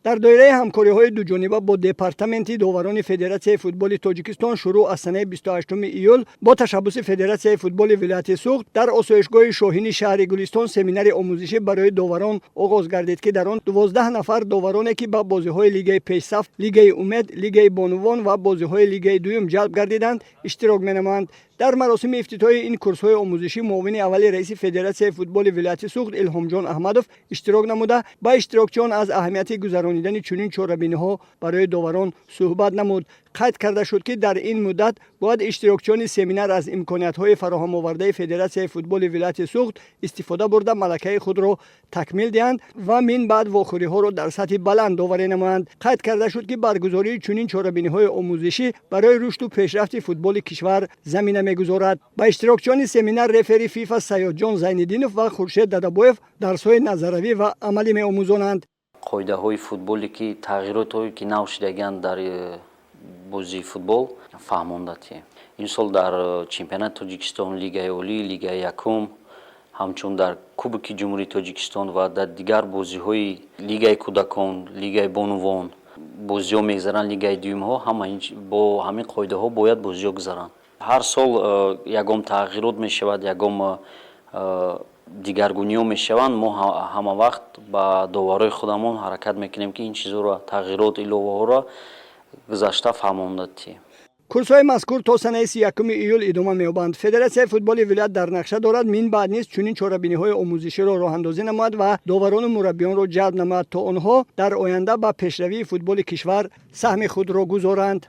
Дар доираи ҳамкориҳои дуҷониба бо Департаменти доварони Федератсияи футболи Тоҷикистон шурӯъ аз санаи 28 июл бо ташаббуси Федератсияи футболи вилояти Суғд дар осоишгоҳи Шоҳини шаҳри Гулистон семинари омӯзишӣ барои доварон оғоз гардид, ки дар он 12 нафар довароне, ки ба бозиҳои лигаи пешсаф, лигаи Умед, лигаи бонувон ва бозиҳои лигаи дуюм ҷалб гардиданд, иштирок менамоянд. Дар маросими ифтитоҳи ин курсҳои омӯзишӣ муовини аввали раиси Федератсияи футболи вилояти Суғд Илҳомҷон Аҳмадов иштирок намуда, ба иштирокчиён аз аҳамияти гузаронидани чунин чорабиниҳо барои доварон суҳбат намуд. Қайд карда шуд, ки дар ин муддат бояд иштирокчиёни семинар аз имкониятҳои фароҳамовардаи Федератсияи футболи вилояти Суғд истифода бурда, малакаи худро такмил диҳанд ва мин баъд вохӯриҳоро дар сатҳи баланд доварӣ намоянд. Қайд карда шуд, ки баргузории чунин чорабиниҳои омӯзишӣ барои рушду пешрафти футболи кишвар замина мегузорад. Ба иштирокчиёни семинар рефери ФИФА Саёдҷон Зайниддинов ва Хуршед Дадабоев дарсҳои назаравӣ ва амалӣ меомӯзонанд. Қоидаҳои футболе, ки тағйиротҳое, ки нав шудагианд дар бозии футбол, фаҳмонда тием. Ин сол дар чемпионати Тоҷикистон, лигаи олӣ, лигаи якум, ҳамчун дар Кубоки Ҷумҳурии Тоҷикистон ва дар дигар бозиҳои лигаи кӯдакон, лигаи бонувон бозиҳо мегузаранд, лигаи дуюмҳо, ҳама бо ҳамин қоидаҳо бояд бозиҳо гузаранд. Ҳар сол ягон тағйирот мешавад, ягон дигаргуниҳо мешаванд. Мо ҳама вақт ба доварои худамон ҳаракат мекунем, ки ин чизҳоро, тағйирот, иловаҳоро гузашта фаҳмонда тием. Курсҳои мазкур то санаи 31 июл идома меёбанд. Федератсияи футболи вилоят дар нақша дорад, мин баъд низ чунин чорабиниҳои омӯзиширо роҳандозӣ намояд ва доварону мураббиёнро ҷалб намояд, то онҳо дар оянда ба пешравии футболи кишвар саҳми худро гузоранд.